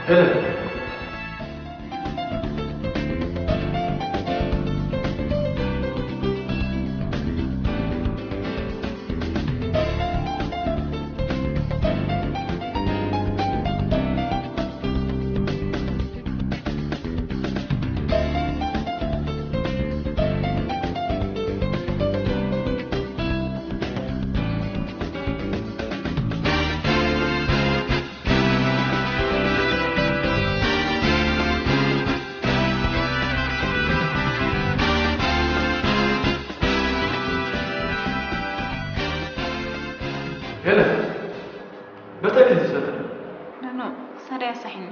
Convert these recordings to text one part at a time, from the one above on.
ሄለን፣ ሄለን፣ በስተኪ ዝሰተ። ኖ፣ ኖ፣ ሳዳ ያሳሒኒ።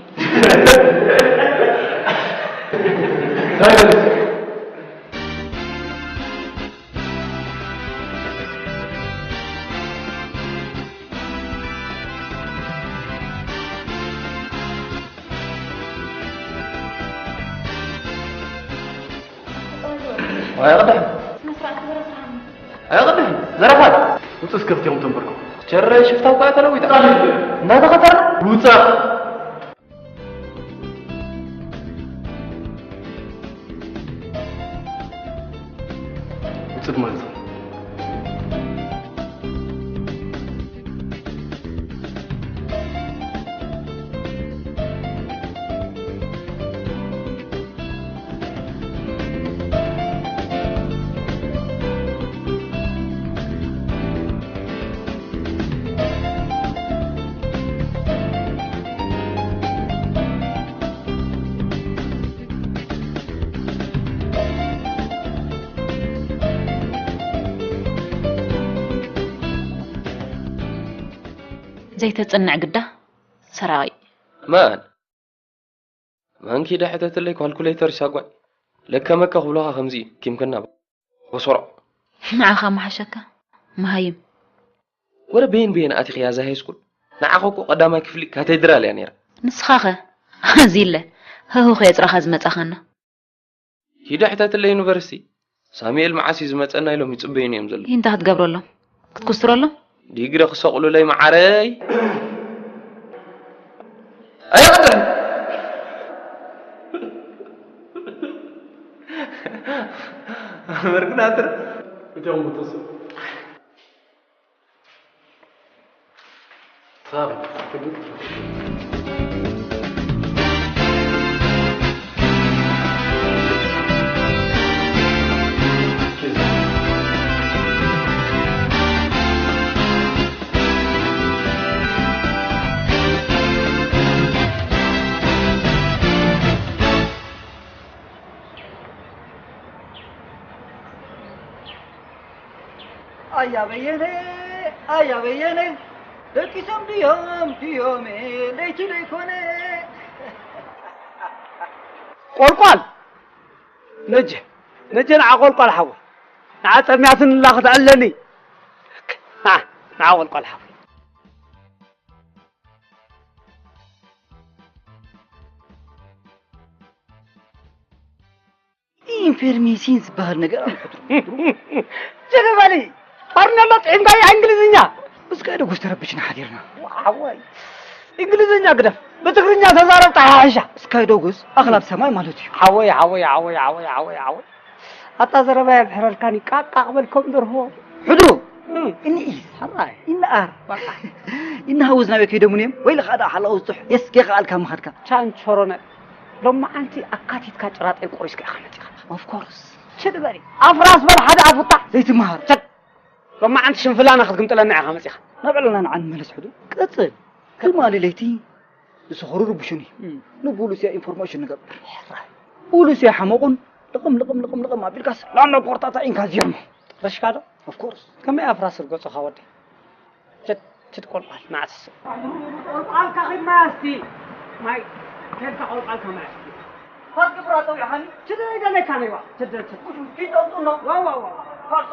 ኣይቕድሕን። ስነ ስርዓት ግበር፣ ስርዓት። ኣይቕድሕን። ዘረፋት። ውፅእ እስከ ኣብቲኦም ተንበርኩ። ቸረ ሽፍታ እኮ እያ ተለዊጣ። እንዳተኸተለ። ውፃእ። ውፅእ ማለት ነው። ዘይተጽንዕ ግዳ ሰራቒ። መን? መን ኪዳ ሕተትለይ ካልኩሌተር ይሳጓይ። ለከመከ ክብሎኻ ከምዚ እዩ፣ ኪም ከናባ። ወሰሮ። ንዓኻ መሓሸካ፣ መሃይም። ወረ በየን በየን ኣቲኽያ እዛ ሃይስኩል? ንዓኻ እኮ ቀዳማይ ክፍሊ ካቴድራል እያ ነይራ። ንስኻኸ? ኣዚለ፣ ህሁ ከየጽራኻ ዝመጻኻና። ኪዳ ሕተትለይ ዩኒቨርሲቲ። ሳሙኤል መዓስ እዩ ዝመጸና ኢሎም ይጽበዩኒ እዮም ዘለዉ። እንታይ ክትገብረሎም? ክትኩስትረሎም? ዲግሪ ክሰቕሉለይ መዓረይ። ኣይቕድሕን። መርግናትር። እቶም ምጥሱ። ኣያ በየነ፣ ኣያ በየነ፣ ደቂሶም ድዮም፣ ድዮም፣ ለይቲ ደይኮነ። ቆልቋል! ነጀ፣ ነጀ ንዓ ቆልቋል ሓወይ። ንዓ ጸምያትንላ ክትዕለኒ። ንዓ፣ ንዓ ቆልቋል ሓወይ። ኢንፎርሜሽን ዝበሃል ነገር ኣይፈጥሩን። ጀለባሊ፣ ፋርኔሎ ጥዒምካያ እንግሊዝኛ። እስከ ደጉስ ተረብሽና ሓዲርና። ሓወይ፣ እንግሊዝኛ ግደፍ፣ ብትግርኛ ተዛረብ ተሓሕሻ። እስካይ ደጉስ ኣኽላብ ሰማይ ማለት እዩ። ሓወይ፣ ሓወይ፣ ሓወይ፣ ሓወይ፣ ሓወይ፣ ሓወይ። ኣታ ዘረባ የብሕረልካኒ፣ ቃቃ ክበልኮም ደርሆ። ሕድሩ፣ እም። እኒ ኢስ፣ ሕራይ። እኒ ኣር። በቃ። እኒ ሃውዝ ናበይ ከይደሙን እዮም? ወይ ለኻ ደኣ ሓላው ዝጡሕ፣ የስ፣ ከይኸኣልካ ምኻድካ። ቻንቾሮነ፣ ሎማዓንቲ ኣካቲትካ ጭራጠይ ቆሪስካ ኢኻ መጺኻ። ኦፍ ኮርስ። ችድ በሊ። ኣፍራስ በል ሓደ ኣፉታ። ዘይትመሃር። ችድ። ሎማዓንቲ ሽንፍላና ክትግምጥለና ኢኻ መጺኻ። ናብ ዕላልና ንዓ ንመለስ ሕዱ። ቀጽል። ትማሊ ለይቲ ንሰኸሩ ርብሹኒ። እም። ንቡሉስያ ኢንፎርሜሽን ንገብር። ሕራይ። ቡሉስያ ሓመቑን ልቕም፣ ልቕም፣ ልቕም፣ ልቕም ኣቢልካስ ላኖ ፖርታ ተዒንካ ዚርሞ። ረሽካ ዶ? ኦፍ ኮርስ። ከመይ ኣፍራስ ርገጾኻ ወደይ? ችድ፣ ችድ ቆልቋል፣ ንዓ ትስእ። ቆልቋልካ ኺድ ማይ ኣስቲ። ማይ፣ ኬድካ ቆልቋልካ ማይ ኣስቲ። ፋት ግብራ ጸዊዕኻኒ? ችድ ደለካ ነይዋ። ችድ፣ ችድ። ኪድ ኣውጡኖ። ዋ፣ ዋ፣ ዋ፣ ዋ። ፋርሶ።